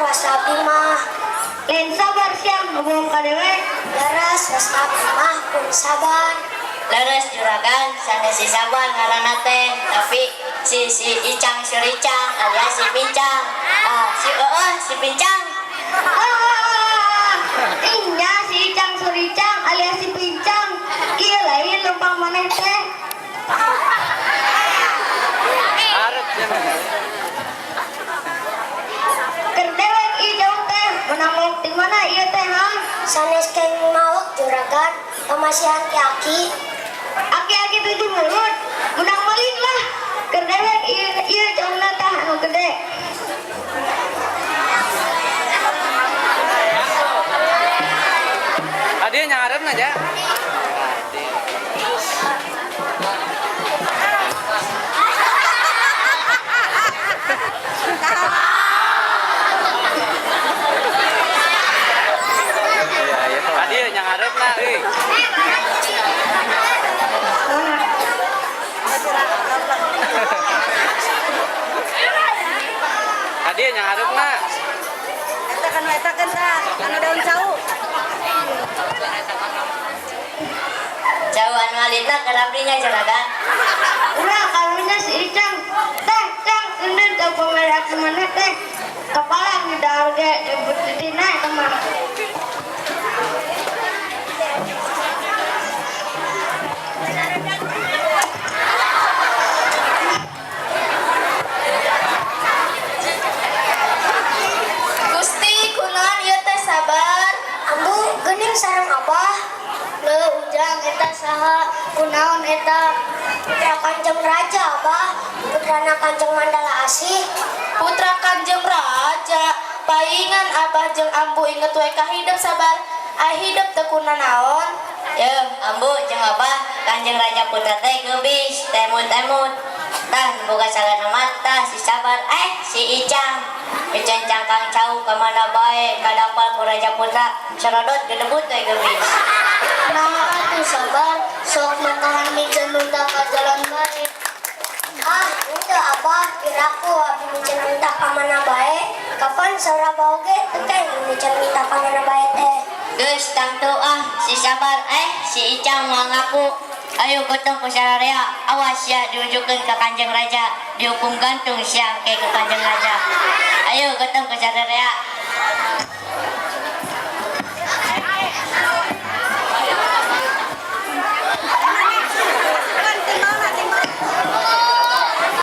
wasta abdi mah. Lain sabar sia ngomong ka dewek. Leres, wasta abdi mah pun sabar. Leres, juragan, sanes si Sabar ngaranna teh, tapi si si Icang Suricang alias si Pincang. Ah, si eueuh si Pincang. Ah, inya si Icang Suricang alias si Pincang. Kieu lain lempang maneh teh. Arep ya. Keur dewek ieu jauh teh, menang maok di mana ieu teh, ha? Sanes kenging maok, juragan, pamasihan ti aki. Aki-aki tujuh mulut, menang maling lah. Keur dewek ieu ieu cauna tah anu gede. Adi nyareun aja. Adi nyareun euy. Mana? Adi nyareupna. Eta kan tah, anu daun cau. Jauh anu alitna keur abdi nya, juragan. Udah karunya si Icang. Teh, Cang, ini teh pamere abdi maneh teh. Kepala di dahar ge jemput di dina eta mah. Gusti, kunaon ieu teh, Sabar? Ambu, geuning sareng abah. Leuh, Ujang, eta saha? Kunaon eta? Putra Kanjeng Raja, Abah. Putrana Kanjeng Mandala Asih. Putra Kanjeng Raja. Paingan abah jeung ambu inget we ka hidep, Sabar. Ai hidep teu kunanaon? Yeuh, ambu jeung abah, Kanjeng Raja Putra teh geubis, temut-emut. Tah boga salana mata si Sabar, eh si Icang. Piceun cangkang cau ka mana bae kadapal ku Raja Putra, sarodot gedebut we geubis. Nah, atuh Sabar, sok matahan miceun unta ka jalan bae. Ah, henteu, Abah, piraku abdi miceun unta ka mana bae. Kapan saur abah oge teu kenging miceun unta ka mana bae teh. Geus tangtu ah si Sabar, eh si Icang moal ngaku. Ayo gotong ku sararea, awas sia diunjukkeun ka Kanjeng Raja, dihukum gantung sia engke ku Kanjeng Raja. Ayo gotong ku sararea.